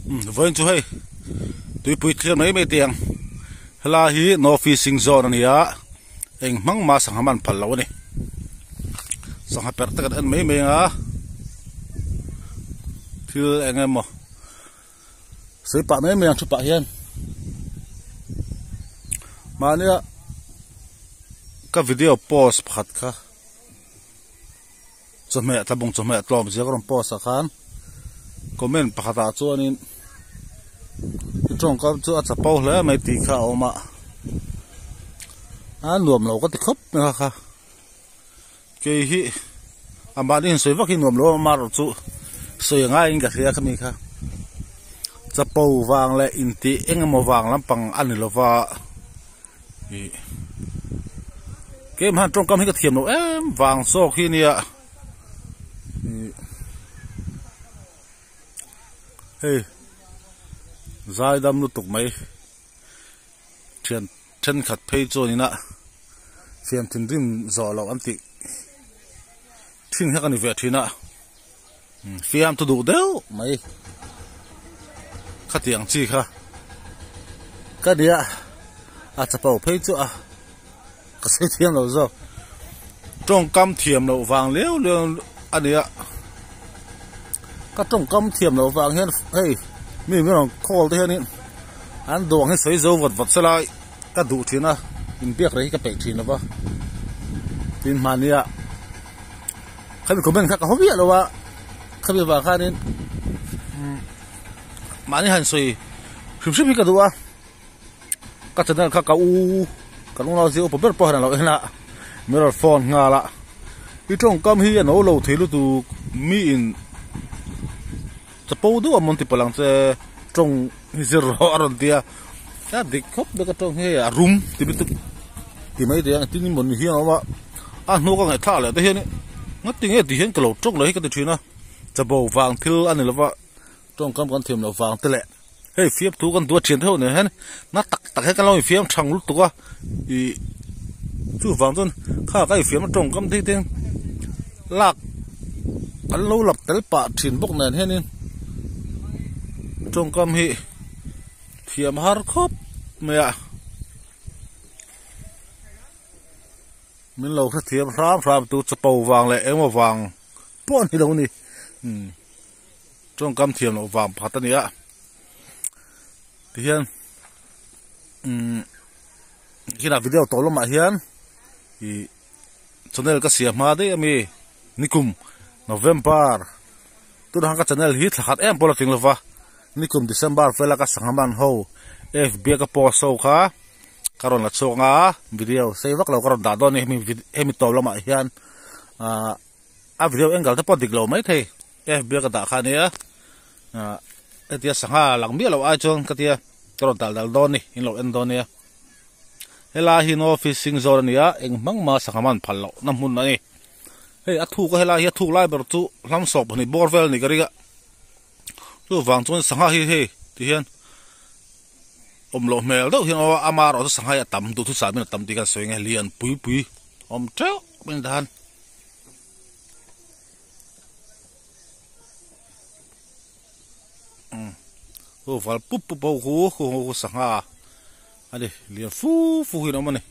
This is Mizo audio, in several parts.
Vawiin chu hei tuipui thlir mai mai teh ang helai hi no fishing zone a ni a eng hmang mah sangha man phal loh a ni sangha perh te kan en mai mai ang a thil eng emaw sawi pah mai mai ang thu pah hian mahnia ka video post pakhat kha. Chawhmeh tlabung chawhmeh tlawm zia ka rawn post ah khan comment pakhat ah chuanin i tawngkam chu a chapo hle mai tih kha a awm a a nuam lo ka ti khawp mai kha kha kei hi a mahni in sawi vak hi nuam lo a amaherawh chu sawi a ngaiin ka hria khami kha chapo vang leh intih eng emaw vang lampang a ni lova. Ih keimah hian tawngkam hi ka thiam loh em vang zawk hi nia ih hei zaidam lutuk mai thian thenkhat phei chuan ina fiam thinrim zawh loh an tih thin kha ka ni ve thin a fiam thu duh deuh mai khatiang chi kha ka nia a chapo phei chu a ka sawi thiam lo zawk tawngkam thiam loh vang liau liau a nia ka tawngkam thiam loh vang hian hei mi min rawn call te hianin an duang hi sawi zo vat vat sela ka duh thin a inbiak rei hi ka peih thin lo va tin hmahnia. Khami comment kha ka haw miah lo a, khami vang khanin mahni han sawi hrim hrim hi ka duh a, ka channel kha ka u ka lung zia upa ber pawh han lo en a, mirror phone nghal a, i tawngkam hi a no lo thei lutuk mi in chapo deuh a mawn ti palh ang che tawng hi zir rawh a rawn ti a, a dik khawp mai ka tawng hi hei a rum ti lutuk ti mai thei ang tin emaw ni hian a awm a. A hnu ka ngaihthlak leh te hian ngati nge tih hian ka lo tawk leh hi ka ti thin a chabo vang thil a ni lova tawngkam kan thiam loh vang te leh hei fiamthu kan duat thian theuh nen hian na tak tak hian kan lo infiam thang lutuk a ih chuvang chuan kha ka infiamna tawngkam te hi te lak kan lo lap tel pah thin bawk nen hianin tawngkam hi thiam har khawp mai a. Min lo hrethiam hram hram tu chapo vang leh engemaw vang pawh a ni lo a ni umm tawngkam thiam loh vang pakhat a ni a tihian umm kinah video tawh lamah hian ih channel ka siam hma daih ami nikum November tunah khan ka channel hi thla khat em pawh la tling lova nikum December vela ka sangha man ho fb a ka post ho kha. Ka rawn la chhuak ang a video sei vak lo ka rawn dah dawn a ni hemi hemi tawp lamah hian ahh a video angle te pawh dik lo maithei fb a ka dah kha ania ahh hetia sangha lang miah loh ai chuan ka tia ka rawn dal dal dawn a ni in lo en dawn nia helai hi no fishing zone a ni a eng hmang mah sangha man phal loh na hmun a ni hei a thuk a helai hi a thuk lai ber chu hlam sawk pahnih bawr vel a ni ka ring a chuvang chuan sangha hi hei ti hian. Awm loh hmel deuh hian aw ama erawh chu sangha hi a tam duhthusam in a tam tih khan sawi nge lian pui pui awm teuh mai a ni tan. Umm hu val pup pup ho khu khu ho khu sangha a ni lian fu fu hi an awm a ni.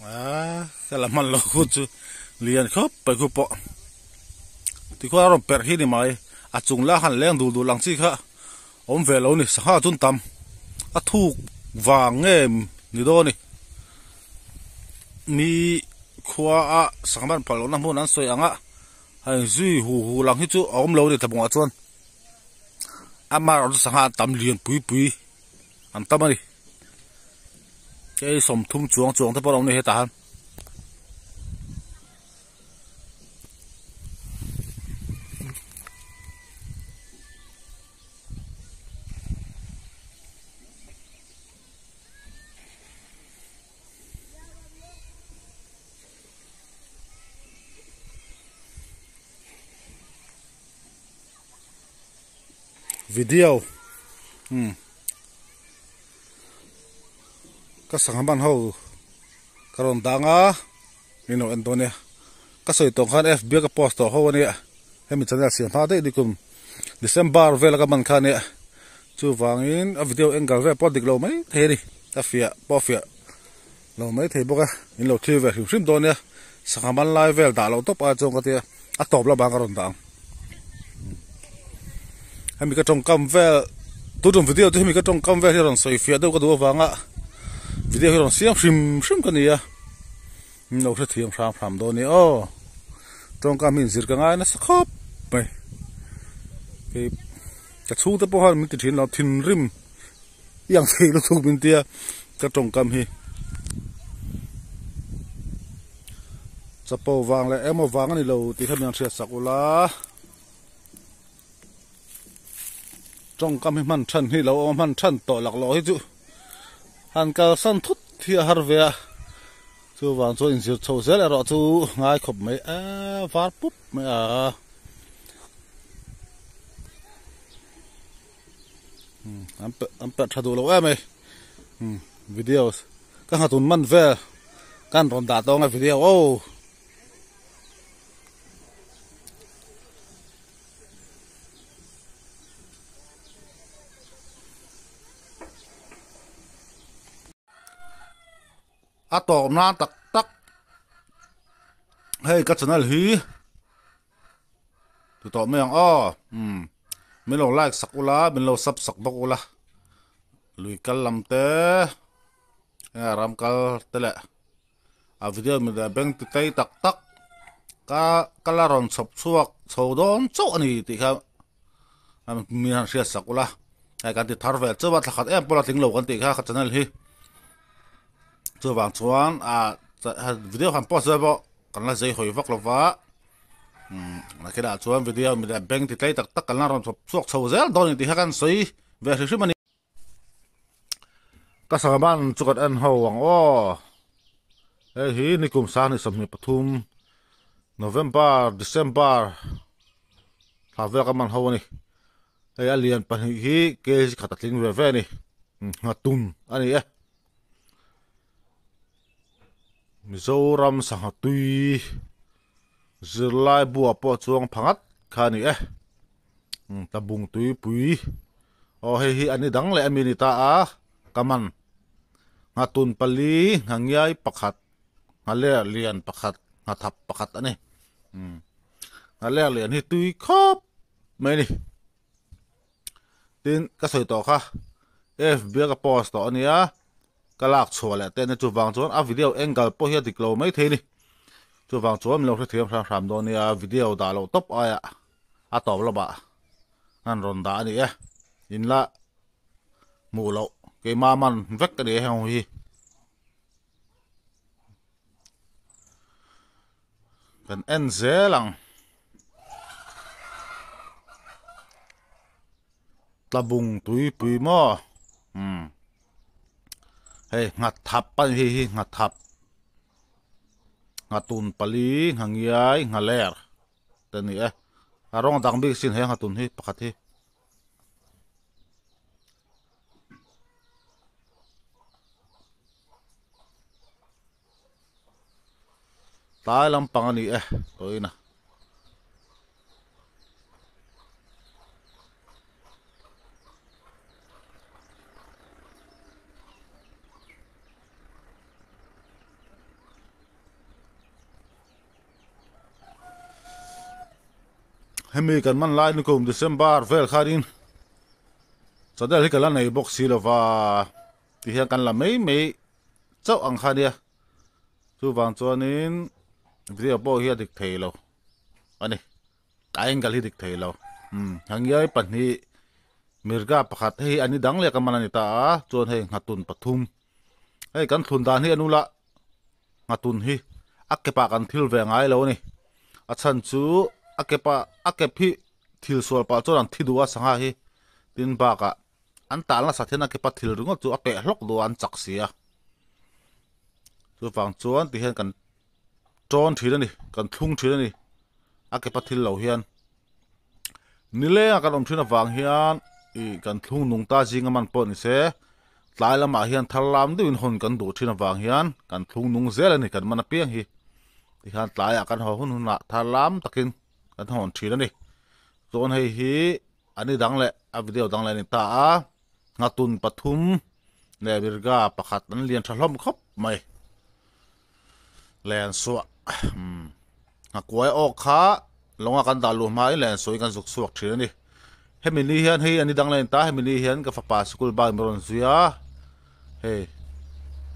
Aaa ka la hman lo khu chu lian khawp mai khu pawh tikhuan a rawn perh hi ni mai a chung la han leng dul dul ang chi kha awm ve lo ni sangha chun tam a thuk vang nge ni dawn ni mi khua a sangha man phal lohna hmun an sawi ang a hei zui hu hu lang hi chu a awm lo a ni tlabawngah chuan. Amaherawhchu sangha an tam lian pui pui an tam a ni hei 30 chuang chuang te pawh an awm a ni hetah hian. Video umm. Ka sangha man ho ka rawn dang a min lo en dawn nia ka sawi tawng khan fb a ka post tawh ho ania hemi channel siam hma daih nikum December vela ka man kha ania chuvangin a video angle vel pawh a dik lo mai thei a ni a fiah pawh a fiah lo mai thei bawk a in lo thlir ve hrim hrim dawn nia sangha man lai vel dah loh tawp a chuan ka tia a tawp lamah ka rawn dah ang hemi ka tawngkam vel tun video chu hemi ka tawngkam vel hi rawn sawi fiah deuh ka duh avanga video hi rawn siam hrim hrim ka ni a min lo hrethiam hram hram dawn nia aw tawngkam hi inzir ka ngai nasa khawp mai kei ka chhungte pawh khan min ti thin lo thinrim I ang thei lutuk min tia ka tawngkam hi. Chapo vang leh emaw vang a ni lo tih kha min hriat sak ula. Tawngkam hi hman than hi lo awm a hman than tawh lak loh hi chu han kalsan thut hi a har ve a. Chuvang chuan inzir chho zel erawh chu ngai khawp mai a var pup mai a. An an perh tha duh lo em mai videos ka nghatun man vel kan rawn dah tawng a video aw. A tawp nan tak tak hei ka channel hi. Ti tawh mai ang aw umm min lo like sak ula min lo sub sak bawk ula lui kal lam te enge ram kal te leh a video mi leh bank ti tlei tak tak ka ka la rawn chhawp chhuak chho dawn chauh a ni tih kha mi han hriat sak ula hei kan ti thar ve chauh a thla khat em pawh la tling lo kan tih kha ka channel hi chuvang chuan ah video han post vel pawh. Kan la zei hawi vak lova umm nakinah chuan video mi leh bank ti tlei tak tak kan la rawn chhawp chhuak chho zel dawn a ni tih kha kan sawi ve hrim hrim a ni. Ka sangha chu kan en ho ang aw hei hi nikum sang 23 November December thla vel ka man ho a ni hei a lian pahnih hi kg khat a tling ve ve a ni nghatun a ni e. Mizoram sangha tui zirlai buah pawh chuang pha ngat kha a ni e tlabung tuipui aw hei hi an ni dang leh ami a ni ta a ka man nghatun pali nghangiai pakhat nghaler lian pakhat nghathap pakhat a ni nghaler lian hi tui khawp mai a ni. Tin, ka sawi tawh kha FB a ka post tawh a nia, ka lak chhuah leh te ania chuvang chuan a video angle pawh hi a dik lo maithei a ni. Chuvang chuan min lo hrethiam hram hram dawn nia, video dah loh tawp aiah a tawp lamah an rawn dah a ni e. In la hmuh loh keimah man vek a ni e heng hi. Kan en zel ang. Tlabung tuipui maw umm hei nghat thap a ni hei hi nghat thap nghatun pali nghangiai nghaler te a ni e a rawng dang bik sin he nghatun hi pakhat hi. Tlai lampang a ni e tawina. Hemi kan man lai nikum December vel khanin channel hi ka la nei bawk si lova ti hian kan la mai mai chauh ang kha nia chuvang chuanin video pawh hi a dik thei lo a ni a angle hi dik thei lo umm hangiai pahnih mirga pakhat hei hi an ni dang leh ka man a ni ta a chuan hei nghatun pathum hei kan thlun dan hi a nula nghatun hi a kepah kan thil ve ngai lo a ni a chhan chu a kepah a kep hi thil sual pah chuan an thi duh a sangha hi tin bakah An tal nasat hian a kepa thil ringawt chu a peh hlawk duh a, an chak si a. Chuvang chuan ti hian kan tawn thin a ni, kan thlung thin a ni a kepa thil lo hian. Nilenga kan awm thin avang hian ih kan thlung nung ta zinga man pawh ni se. Tlai lamah hian thar lam deuhin hawn kan duh thin avang hian kan thlung nung zel a ni kan man apiang hi. Tikhan tlaiah kan haw hun hunah thar lam takin kan hawn thin a ni. Chuan hei hi a ni dang leh a video dang leh a ni ta a, nghatun pathum leh mirga pakhat an lian tha hlawm khawp mai. Len suah umm nghakuai awk kha lawnga kan dah luh hmain len suahin kan zuk chhuak thin a ni. Hemi ni hian hei a ni dang leh a ni ta hemi ni hian ka fapa sikul bak in rawn zui a hei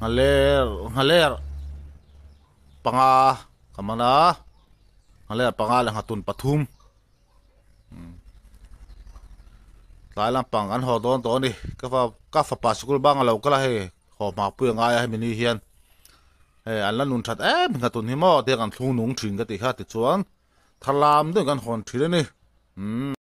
nghaler nghaler panga ka man a nghaler panga leh nghatun pathum. Tlai lampang an haw dawn tawh a ni ka fa ka fapa sikul bang a lo kal a hei haw hma pui a ngai a hemi ni hian hei an la nun that em hna tun hi maw tiang an thlung nung thin ka tih kha tichuan thalam deuhin kan hawn thin a ni umm.